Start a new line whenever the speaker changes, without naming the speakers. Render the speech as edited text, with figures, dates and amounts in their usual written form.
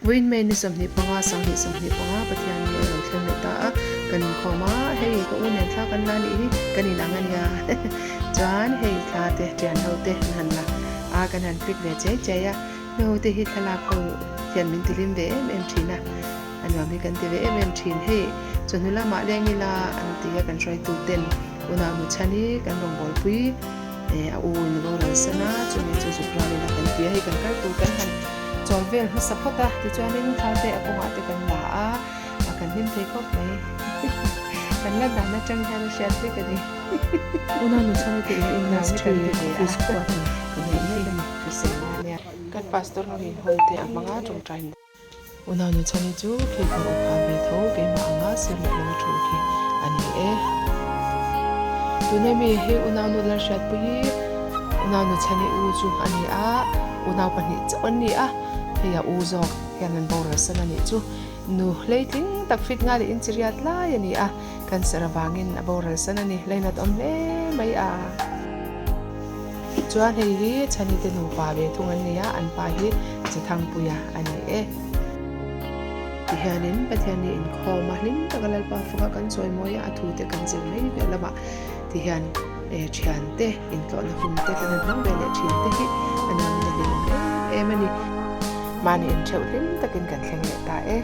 Vawiin May ni 25, 2025 Pathian hi a lo thleng leh ta a, kan inkhawm a, hei ka u nen thla kan la nih hi kan inang a nia. Chuan hei thla te ṭian ho te an han la a, kan han click ve chei chei a, hei ho te hi thlalak ho hian min tihlim ve em em ṭhin a, a nuam hi kan ti ve em em ṭhin. Hei chawhnu lamah leng ila an ti a, kan hruaitu ten unau nu chhan hi kan rawngbawlpui. A u in boral san a, chumi chu zuk ral ila kan ti a, hei kan kal tur kan han chawl vel hmasa phawt a, tichuanin thar te a kawngah te kan la a, a kan hlim thei khawp mai kan la dan atang hian a hriat vek a ni.
Una nu chhan te in industry office quarter kan neih mek a ni.
Hriselna ania. Kan pastor ho in hun te a hmang a tawngtai. Unau nu chhani chu khi ka u kha ve tho keimah anga sir leh lama thu khi a ni e. Tuna mi hi unau nu Lalhriatpui hi unau nu chhani u chu a ni a, unau pahnih chauh an ni a, hei a u zawk hian an boral san a nih chu. Nu hleitling tak fit nga leh inchiriat lai a ni a, cancer avangin a boral san a ni, lainat awm hle mai a. Chuan hei hi Chhani te nupa ve thung an ni a, an pa hi Chathangpuia a ni e. Tihianin Pathian hi inkhawm a, hlim taka Lalpa faka kan chawi mawi a, a thu te kan zir mai piah lamah tihian thian te intlawhna hun te kan han hmang ve leh thin te hi a nuamin a hlimawm em em a ni. Mahni intheuh hlim takin kan thleng leh ta e.